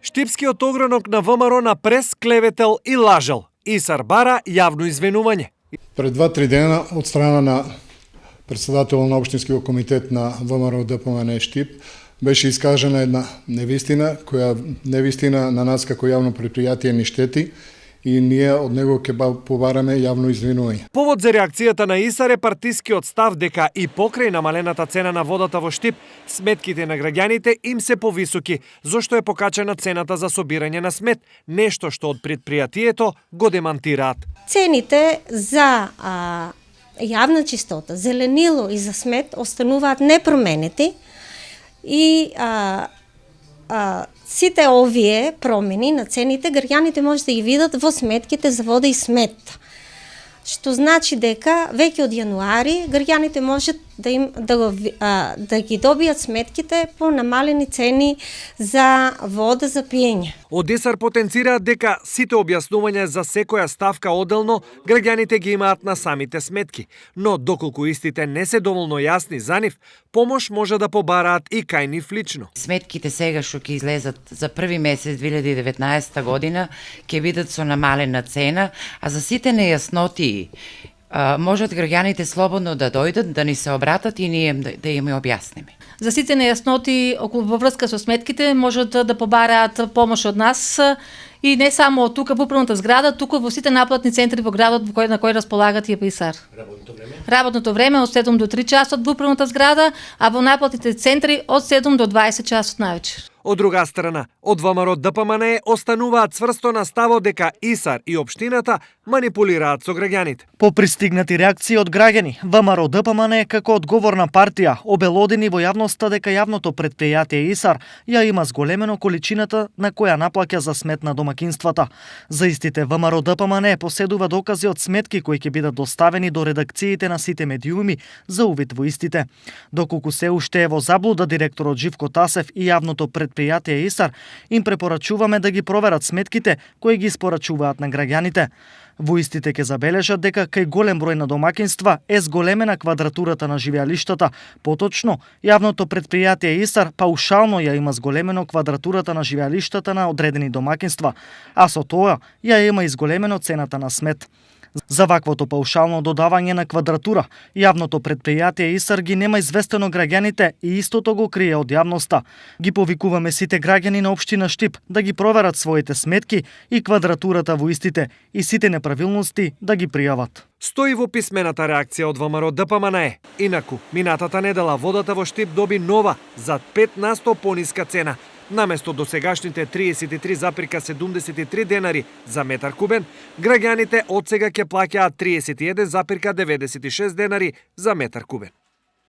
Штипскиот огранок на ВМРО на прес клеветел и лажел. Исар бара јавно извинување. Пред 2-3 дена од страна на председател на Општинскиот комитет на ВМРО ДПМН Штип беше искажена една невистина, која невистина на нас како јавно предпријатие ни штети и ние од него ќе побараме јавно извинување. Повод за реакцијата на Исар е партискиот став дека и покрај намалената цена на водата во Штип, сметките на граѓаните им се повисоки, зашто е покачена цената за собирање на смет, нешто што од предпријатието го демантираат. Цените за јавна чистота, зеленило и за смет остануваат непроменети и сите овие промени на цените граѓаните може да ги видат во сметките за вода и смет. Што значи дека веќе од јануари граѓаните можат да ги добијат сметките по намалени цени за вода за пиење. Од Исар потенцираат дека сите објаснувања за секоја ставка оделно граѓаните ги имаат на самите сметки, но доколку истите не се доволно јасни за нив, помош може да побараат и кај нив лично. Сметките сега што ќе излезат за први месец 2019 година ќе бидат со намалена цена, а за сите нејасноти можат граѓаните слободно да дојдат, да ни се обратат и ние да им објасниме. За сите нејасноти во врска со сметките можат да побараат помош од нас и не само тука во управната зграда, туку во сите наплатни центри во градот на кој располагат и Исар. Работното време? Работното време од 7 до 3 часот во управната зграда, а во наплатните центри од 7 до 20 часот навечер. Од друга страна, од ВМРО ДПМН остануваат цврсто на ставот дека Исар и општината манипулираат со граѓаните. По пристигнати реакции од граѓани, ВМРО ДПМН како одговорна партија обелодени во јавноста дека јавното предпријатие Исар ја има зголемено количината на која наплаќа за смет на домакинствата. За истите ВМРО ДПМН поседува докази од сметки кои ќе бидат доставени до редакциите на сите медиуми за увид во истите. Доколку се уште е во заблуда директорот Живко Тасев и јавното предпријатие Исар, им препорачуваме да ги проверат сметките кои ги испорачуваат на граѓаните. Во истите ќе забележат дека кај голем број на домакинства е зголемена квадратурата на живеалиштата. Поточно, јавното предпријатие Исар паушално ја има зголемено квадратурата на живеалиштата на одредени домакинства, а со тоа ја има изголемено цената на смет. За ваквото паушално додавање на квадратура, јавното предпријатие Исар ги нема известено граѓаните и истото го крие од јавноста. Ги повикуваме сите граѓани на општина Штип да ги проверат своите сметки и квадратурата во истите и сите неправилности да ги пријават. Стои во писмената реакција од ВМРО ДПМН. Инаку, минатата недела водата во Штип доби нова за 5% пониска цена. Наместо досегашните 33,73 денари за метар кубен, граѓаните одсега ќе плаќаат 31,96 денари за метар кубен.